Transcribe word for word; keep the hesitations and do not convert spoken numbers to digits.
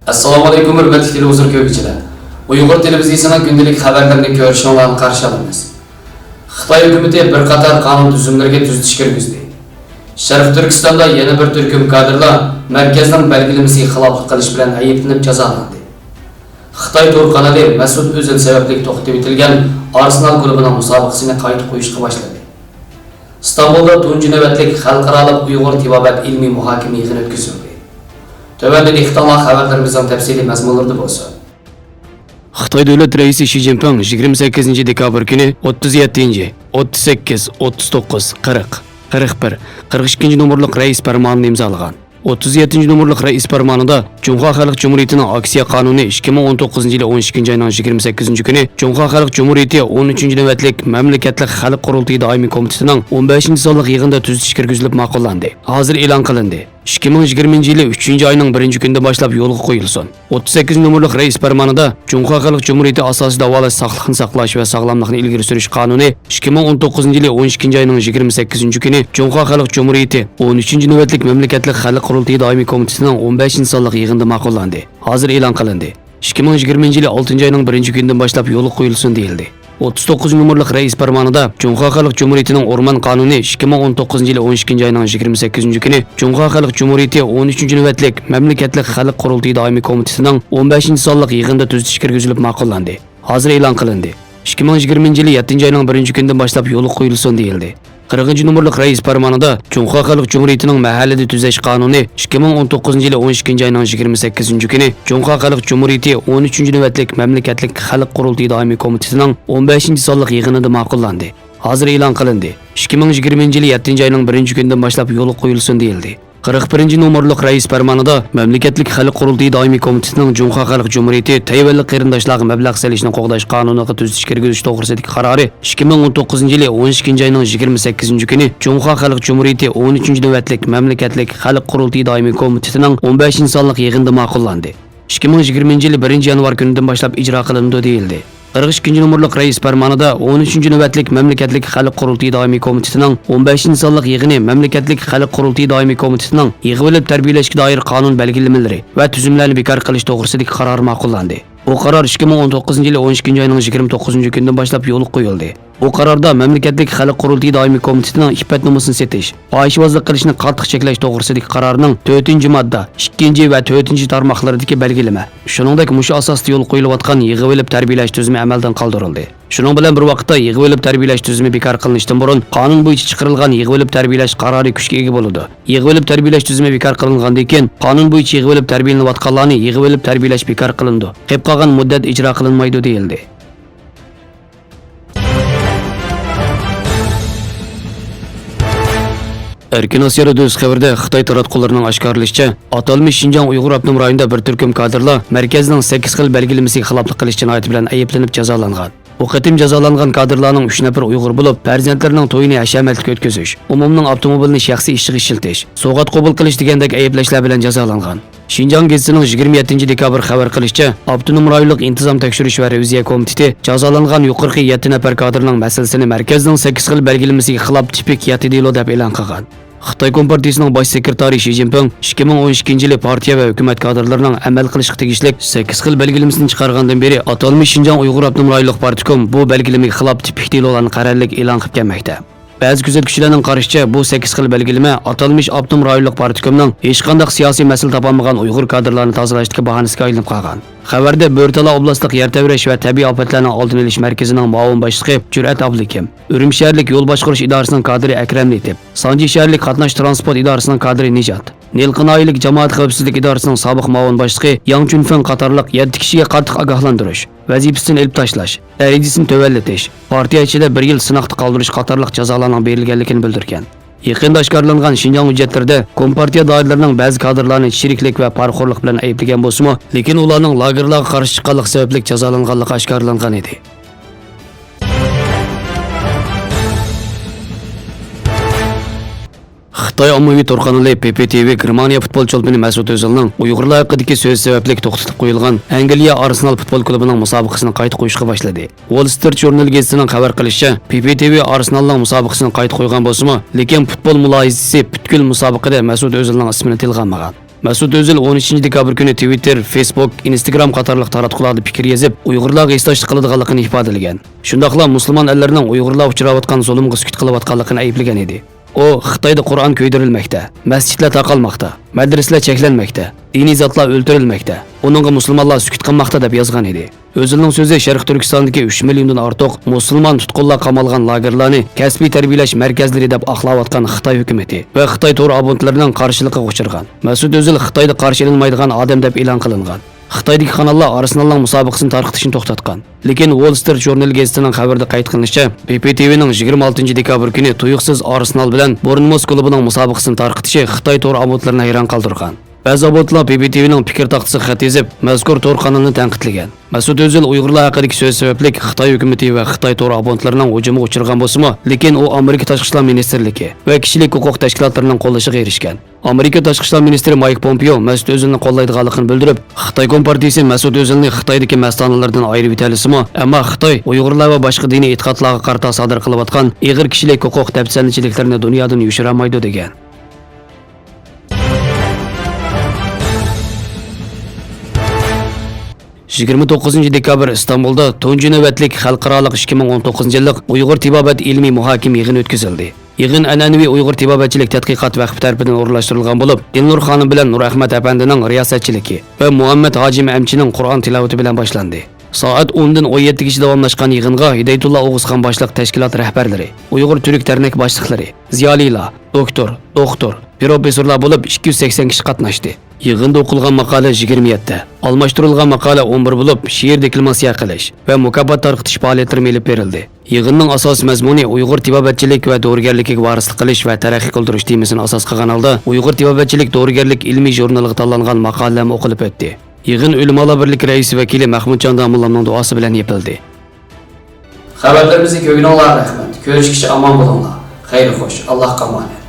ئەسسالامۇئەلەيكۇم، ھۆرمەتلىك تېلېۋىزور كۆرگۈچىلەر. ئۇيغۇر تېلېۋىزىيىسىنىڭ كۈندىلىك خەۋەرلىرىنى كۆرۈشۈڭلارنى قارشى ئالىمىز. خىتاي ھۆكۈمىتى بىر قاتار قانۇن تۈزۈملىرىگە تۈزىتىش كىرگۈزدى. شەرقىي تۈركىستاندا يەنە بىر تۈركۈم كادىرلار مەركەزنىڭ بەلگىلىمىسىگە خىلاپلىق قىلىش بىلەن ئەيىبلىنىپ جازالاندى. خىتاي تور قانىلى مەسئۇد ئۆزەل سەۋەبلىك توختىتىۋېتىلگەن ئارسېنال كۇلۇبىنىڭ مۇسابىقىسىنى قايتا قويۇشقا باشلىدى. ئىستانبۇلدا تۇنجى نۆۋەتلىك خەلقئارالىق ئۇيغۇر تېبابەت ئىلمىي مۇھاكىمە يىغىنى ئۆتكۈزۈلدى. تۆۋەندە دىققىتىڭلار خەۋەرلىرىمىزنىڭ تەپسىلىي مەزمۇنلىرىدا بولسۇن. خىتاي دۆلەت رەئىسى شى جىنپىڭ يىگىرمە سەككىزىنچى دېكابىر كۈنى ئوتتۇز يەتتىنچى، ئوتتۇز سەككىز، ئوتتۇز توققۇز، قىرىق، قىرىق بىر، قىرىق ئىككىنچى نومۇرلۇق رەئىس پەرمانىنى ئىمزالىغان. ئوتتۇز يەتتىنچى نومۇرلۇق رەئىس پەرمانىدا جۇڭخۇا خەلق جۇمھۇرىيىتىنىڭ ئاكسىيە قانۇنى ئىككى مىڭ ئون توققۇزىنچى يىلى ئون ئىككىنچى ئاينىڭ يىگىرمە سەككىزىنچى كۈنى جۇڭخۇا خەلق جۇمھۇرىيىتى ئون ئۈچىنچى نۆۋەتلىك مەملىكەتلىك خەلق قۇرۇلتىيى دائىمىي كومىتېتىنىڭ ئون بەشىنچى سانلىق يىغىنىدا تۈزىتىش كىرگۈزۈلۈپ ماقۇللاندى. ھازىر ئېلان قىلىندى. ئىككى مىڭ يىگىرمىنچى يىلى ئۈچىنچى ئاينىڭ بىرىنچى كۈنىدىن باشلاپ يولغا قويۇلسۇن. ئوتتۇز سەككىزىنچى نومۇرلۇق رەئىس پەرمانىدا جۇڭخۇا خەلق جۇمھۇرىيىتى ئاساسىي داۋالاش ساقلىقنى ساقلاش ۋە ساغلاملىقنى ئىلگىرى سۈرۈش قانۇنى ئىككى مىڭ ئون توققۇزىنچى يىلى ئون ئىككىنچى ئاينىڭ يىگىرمە سەككىزىنچى كۈنى جۇڭخۇا خەلق جۇمھۇرىيىتى ئون ئۈچىنچى نۆۋەتلىك مەملىكەتلىك خەلق قۇرۇلتىيى دائىمىي كومىتېتىنىڭ ئون بەشىنچى سانلىق يىغىنىدا ماقۇللاندى. ھازىر ئېلان قىلىندى. ئىككى مىڭ يىگىرمىنچى يىلى ئالتىنچى ئاينىڭ بىرىنچى كۈنىدىن باشلاپ يولغا قويۇلسۇن دېيىلدى. ئوتتۇز توققۇزىنچى نومۇرلۇق رەئىس پەرمانىدا جۇڭخۇا خەلق جۇمھۇرىيىتىنىڭ ئورمان قانۇنى ئىككى مىڭ ئون توققۇزىنچى يىلى ئون ئىككىنچى ئاينىڭ يىگىرمە سەككىزىنچى كۈنى جۇڭخۇا خەلق جۇمھۇرىيىتى ئون ئۈچىنچى نۆۋەتلىك مەملىكەتلىك خەلق قۇرۇلتىيى دائىمىي كومىتېتىنىڭ ئون بەشىنچى سانلىق يىغىنىدا تۈزىتىش كىرگۈزۈلۈپ ماقۇللاندى. ھازىر ئېلان قىلىندى. ئىككى مىڭ يىگىرمىنچى يىلى يەتتىنچى ئاينىڭ بىرىنچى كۈنىدىن باشلاپ يولغا قويۇلسۇن دېيىلدى. قىرىقىنچى نومۇرلۇق رەئىس پەرمانىدا جۇڭخۇا خەلق جۇمھۇرىيىتىنىڭ مەھەللىدە تۈزەش قانۇنى ئىككى مىڭ ئون توققۇزىنچى يىلى ئون ئىككىنچى ئاينىڭ يىگىرمە سەككىزىنچى كۈنى جۇڭخۇا خەلق جۇمھۇرىيىتى ئون ئۈچىنچى نۆۋەتلىك مەملىكەتلىك خەلق قۇرۇلتىيى دائىمىي كومىتېتىنىڭ ئون بەشىنچى سانلىق يىغىنىدا ماقۇللاندى. ھازىر ئېلان قىلىندى. ئىككى مىڭ يىگىرمىنچى يىلى يەتتىنچى ئاينىڭ بىرىنچى كۈنىدىن باشلاپ يولغا قويۇلسۇن دېيىلدى. قىرىق بىرىنچى نومۇرلۇق رەئىس پەرمانىدا مەملىكەتلىك خەلق قۇرۇلتىيى دائىمىي كومىتېتىنىڭ جۇڭخۇا خەلق جۇمھۇرىيىتى تەيۋەنلىك قېرىنداشلارغا مەبلەغ سېلىشنى قوغداش قانۇنىغا تۈزىتىش كىرگۈزۈش توغرىسىدىكى قارارى ئىككى مىڭ ئون توققۇزىنچى يىلى ئون ئىككىنچى ئاينىڭ يىگىرمە سەككىزىنچى كۈنى جۇڭخۇا خەلق جۇمھۇرىيىتى ئون ئۈچىنچى نۆۋەتلىك مەملىكەتلىك خەلق قۇرۇلتىيى دائىمىي كومىتېتىنىڭ ئون بەشىنچى سانلىق يىغىنىدا ماقۇللاندى. ئىككى مىڭ يىگىرمىنچى يىلى بىرىنچى يانۋار كۈنىدىن باشلاپ ئىجرا قىلىنىدۇ دېيىلدى. قىرىق ئىككىنچى نومۇرلۇق رەئىس پەرمانىدا ئون ئۈچىنچى نۆۋەتلىك مەملىكەتلىك خەلق قۇرۇلتىيى دائىمىي كومىتېتىنىڭ ئون بەشىنچى سانلىق يىغىنى مەملىكەتلىك خەلق قۇرۇلتىيى دائىمىي كومىتېتىنىڭ يىغىۋېلىپ تەربىيەلەشكە دائىر قانۇن بەلگىلىمىلىرى ۋە تۈزۈملەرنى بىكار قىلىش توغرىسىدىكى قارارى ماقۇللاندى. بۇ قارار ئىككى مىڭ ئون توققۇزىنچى يىلى ئون ئىككىنچى ئاينىڭ يىگىرمە توققۇزىنچى كۈنىدىن باشلاپ يولغا قويۇلدى. بۇ قاراردا مەملىكەتلىك خەلق قۇرۇلتىيى دائىمىي كومىتېتىنىڭ ئىپپەت نومۇسىنى سېتىش، پاھىشىۋازلىق قىلىشنى قاتتىق چەكلەش توغرىسىدىكى قارارنىڭ تۆتىنچى ماددا ئىككىنچى ۋە تۆتىنچى تارماقلىرىدىكى بەلگىلىمە، شۇنىڭدەك مۇشۇ ئاساستا يولغا قويۇلۇۋاتقان يىغىۋېلىپ تەربىيەلەش تۈزۈمى ئەمەلدىن قالدۇرۇلدى. شۇنىڭ بىلەن بىر ۋاقىتتا، يىغىۋېلىپ تەربىيەلەش تۈزۈمى بىكار قىلىنىشتىن بۇرۇن، قانۇن بويىچە چىقىرىلغان يىغىۋېلىپ تەربىيەلەش قارارى كۈچكە ئىگە بولىدۇ. يىغىۋېلىپ تەربىيەلەش تۈزۈمى بىكار قىلىنغاندىن كېيىن، قانۇن بويىچە يىغىۋېلىپ تەربىيەلىنىۋاتقانلارنى يىغىۋېلىپ تەربىيەلەش بىكار قىلىنىدۇ. قېلىپ قالغان مۇددەت ئىجرا قىلىنمايدۇ دېيىلدى. ئەركىن ئاسىيا رادىيوسى خەۋىرىدە خىتاي تاراتقۇلىرىنىڭ ئاشكارىلىشىچە، ئاتالمىش شىنجاڭ ئۇيغۇر ئاپتونوم رايونىدا بىر تۈركۈم كادىرلار مەركەزنىڭ سەككىز خىل بەلگىلىمىسىگە خىلاپلىق قىلىش جىنايىتى بىلەن ئەيىبلىنىپ جازالانغان. بۇ قېتىم جازالانغان كادىرلارنىڭ ئۈچ نەپىرى ئۇيغۇر بولۇپ، پەرزەنتلىرىنىڭ تويىنى ھەشەمەتلىك ئۆتكۈزۈش، ئومۇمنىڭ ئاپتوموبىلىنى شەخسىي ئىشىغا ئىشلىتىش، سوۋغات قوبۇل قىلىش دېگەندەك ئەيىبلەشلەر بىلەن جازالانغان. شىنجاڭ گېزىتىنىڭ يىگىرمە يەتتىنچى دېكابىر خەۋەر قىلىشىچە، ئاپتونوم رايونلۇق ئىنتىزام تەكشۈرۈش ۋە رېۋىزىيە كومىتېتى جازالانغان يۇقىرىقى يەتتە نەپەر كادىرنىڭ مەسىلىسىنى مەركەزنىڭ سەككىز خىل بەلگىلىمىسىگە خىلاپ تىپىك يەتتە دېلو دەپ ئېلان قىلغان. خىتاي كومپارتىيىسىنىڭ باش سېكرېتارى شى جىنپىڭ ئىككى مىڭ ئون ئىككىنچى يىلى پارتىيە ۋە ھۆكۈمەت كادىرلىرىنىڭ ئەمەل قىلىشقا تېگىشلىك سەككىز خىل بەلگىلىمىسىنى چىقارغاندىن بېرى، ئاتالمىش شىنجاڭ ئۇيغۇر ئاپتونوم رايونلۇق پارتكوم بۇ بەلگىلىمىگە خىلاپ تىپىك دېلولارنى قەرەللىك ئېلان قىلىپ كەلمەكتە. بەزى كۆزەتكۈچىلەرنىڭ قارىشىچە، بۇ سەككىز خىل بەلگىلىمە ئاتالمىش ئاپتونوم رايونلۇق پارتكومنىڭ ھېچقانداق سىياسىي مەسىلە تاپالمىغان ئۇيغۇر كادىرلارنى تازىلاشتىكى باھانىسىگە ئايلىنىپ قالغان. خەۋەردە بۆرتالا ئوبلاستلىق يەر تەۋرەش ۋە تەبىئىي ئاپەتلەرنىڭ ئالدىنى ئېلىش مەركىزىنىڭ مۇئاۋىن باشلىقى جۈرئەت ئابلىكىم، ئۈرۈمچى شەھەرلىك يول باشقۇرۇش ئىدارىسىنىڭ كادىرى ئەكرەم لېتىپ، سانجى شەھەرلىك قاتناش تىرانسپورت ئىدارىسىنىڭ كادىرى نىجات، نىلقا ناھىيەلىك جامائەت خەۋپسىزلىك ئىدارىسىنىڭ سابىق مۇئاۋىن باشلىقى ياڭ چۈنفېڭ قاتارلىق يەتتە كىشىگە قاتتىق ئاگاھلاندۇرۇش، ۋەزىپىسىدىن ئېلىپ تاشلاش، دەرىجىسىنى تۆۋەنلىتىش، پارتىيە ئىچىدە بىر يىل سىناقتا قالدۇرۇش قاتارلىق جازالارنىڭ بېرىلگەنلىكىنى بىلدۈرگەن. يېقىندا ئاشكارىلانغان شىنجاڭ ھۆججەتلىرىدە كومپارتىيە دائىرىلىرىنىڭ بەزى كادىرلارنى چىرىكلىك ۋە پارىخورلۇق بىلەن ئەيىبلىگەن بولسىمۇ، لېكىن ئۇلارنىڭ لاگېرلارغا قارشى چىققانلىقى سەۋەبلىك جازالانغانلىقى ئاشكارىلانغان ئىدى. خىتاي ئاممىۋى تور قانىلى پې پې تې ۋې گېرمانىيە پۇتبول چولپىنى مەسئۇت ئۆزىلنىڭ ئۇيغۇرلار ھەققىدىكى سۆزى سەۋەبلىك توختىتىپ قويۇلغان ئەنگلىيە ئارسېنال پۇتبول كۇلۇبىنىڭ مۇسابىقىسىنى قايتا قويۇشقا باشلىدى. ۋول سترىت ژۇرنىلى گېزىتىنىڭ خەۋەر قىلىشىچە، پې پې تې ۋې ئارسېنالنىڭ مۇسابىقىسىنى قايتا قويغان بولسىمۇ، لېكىن پۇتبول مۇلاھىزىچىسى پۈتكۈل مۇسابىقىدە مەسئۇت ئۆزىلنىڭ ئىسمىنى تىلغا ئالمىغان. مەسۇت ئۆزىل ئون ئۈچىنچى دېكابىر كۈنى تىۋىتتېر، فېيسبۇك، ئىنستاگرام قاتارلىق تاراتقۇلاردا پىكىر يېزىپ، ئۇيغۇرلارغا ھېسداشلىق قىلىدىغانلىقىنى ئىپادىلىگەن. شۇنداقلا مۇسۇلمان ئەللىرىنىڭ ئۇيغۇرلار ئۇچراۋاتقان زۇلۇمغا سۈكۈت قىلىۋاتقانلىقىنى ئەيىبلىگەن ئىدى. ئۇ، خىتايدا قۇرئان كۆيدۈرۈلمەكتە، مەسچىتلەر تاقالماقتا، مەدرىسىلەر چەكلەنمەكتە، دىنىي زاتلار ئۆلتۈرۈلمەكتە، ئۇنىڭغا مۇسۇلمانلار سۈكۈت قىلماقتا، دەپ يازغان ئىدى. ئۆزىلنىڭ سۆزى شەرقىي تۈركىستاندىكى ئۈچ مىليوندىن ئارتۇق مۇسۇلمان تۇتقۇنلار قامالغان لاگېرلارنى كەسپىي تەربىيەلەش مەركەزلىرى دەپ ئاقلاۋاتقان خىتاي ھۆكۈمىتى ۋە خىتاي تور ئابونتلىرىنىڭ قارشىلىقىغا ئۇچرىغان. مەسۇت ئۆزىل خىتايدا قارشى ئېلىنمايدىغان ئادەم دەپ ئېلان قىلىنغان. خىتايدىكى قاناللار ئارسېنالنىڭ مۇسابىقىسىنى تارقىتىشنى توختاتقان. لېكىن ۋول سترىت ژۇرنىلى گېزىتىنىڭ خەۋىرىدە قەيت قىلىنىشىچە، بى پى تى ۋىنىڭ يىگىرمە ئالتىنچى دېكابىر كۈنى تۇيۇقسىز ئارسېنال بىلەن بورنموس كۇلۇبىنىڭ مۇسابىقىسىنى تارقىتىشى خىتاي تور ئابونتلىرىنى ھەيران قالدۇرغان. بەزى ئابونتلار بى بى تى ۋىنىڭ پىكىر تاختىسىغا خەت يېزىپ، مەزكۇر تور قانىلىنى تەنقىدلىگەن. مەسۇت ئۆزىل ئۇيغۇرلار ھەققىدىكى سۆز سەۋەبلىك خىتاي ھۆكۈمىتى ۋە خىتاي تور ئابونتلىرىنىڭ ھۇجۇمىغا ئۇچرىغان بولسىمۇ، لېكىن ئۇ ئامېرىكا تاشقى ئىشلار مىنىستىرلىكى ۋە كىشىلىك ھوقۇق تەشكىلاتلىرىنىڭ قوللىشىغا ئېرىشكەن. ئامېرىكا تاشقى ئىشلار مىنىستىرى مايك پومپېئو مەسۇت ئۆزىلنى قوللايدىغانلىقىنى بىلدۈرۈپ، خىتاي كومپارتىيىسى مەسۇت ئۆزىلنى خىتايدىكى مەستانىلىرىدىن ئايرىۋېتەلىسىمۇ، ئەمما خىتاي ئۇيغۇرلار ۋە باشقا دىنىي ئېتىقادلارغا قارىتا سادىر قىلىۋاتقان ئېغىر كىشىلىك ھوقۇق دەپسەندىچىلىكلىرىنى دۇنيادىن يوشۇرالمايدۇ، دېگەن. يىگىرمە توققۇزىنچى دېكابىر ئىستانبۇلدا تۇنجى نۆۋەتلىك خەلقئارالىق ئىككى مىڭ ئون توققۇزىنچى يىللىق ئۇيغۇر تېبابەت ئىلمىي مۇھاكىمە يىغىنى ئۆتكۈزۈلدى. يىغىن ئەنئەنىۋى ئۇيغۇر تېبابەتچىلىك تەتقىقات ۋەقپى تەرىپىدىن ئورۇنلاشتۇرۇلغان بولۇپ، دىلنۇر خانىم بىلەن نۇر ئەخمەت ئەپەندىنىڭ رىياسەتچىلىكى ۋە مۇھەممەد ھاجىم ئەمچىنىڭ قۇرئان تىلاۋىتى بىلەن باشلاندى. سائەت ئوندىن ئون يەتتىگىچە داۋاملاشقان يىغىنغا ھىدايەتۇللا ئوغۇزخان باشلىق تەشكىلات رەھبەرلىرى، ئۇيغۇر تۈرك دەرنەك باشلىقلىرى، زىيالىيلار، دوكتور، دوختۇر، پروفېسسورلار بولۇپ ئىككى يۈز سەكسەن كىشى قاتناشتى. يىغىندا ئوقۇلغان ماقالە يىگىرمە يەتتە، ئالماشتۇرۇلغان ماقالە ئون بىر بولۇپ، شېئىر دېكلاماتسىيە قىلىش ۋە مۇكاپات تارقىتىش پائالىيەتلىرىمۇ ئېلىپ بېرىلدى. يىغىننىڭ ئاساسىي مەزمۇنى ئۇيغۇر تېبابەتچىلىك ۋە دورىگەرلىكىگە ۋارىسلىق قىلىش ۋە تەرەققىي قىلدۇرۇش تېمىسىنى ئاساس قىلغان ھالدا، ئۇيغۇر تېبابەتچىلىك دورىگەرلىك ئىلمىي ژۇرنىلىغا تاللانغان ماقالىلەرمۇ ئوقۇلۇپ ئۆتتى. يىغىن ئۆلىمالار بىرلىكى رەئىسى ۋەكىلى مەھمۇتجان داموللامنىڭ دۇئاسى بىلەن يېپىلدى. خەۋەرلىرىمىزنى كۆرگىنىڭلارغا رەھمەت. كۆرۈشكىچە ئامان بولۇڭلار. خەير خوش. ئاللاھقا ئامانەت.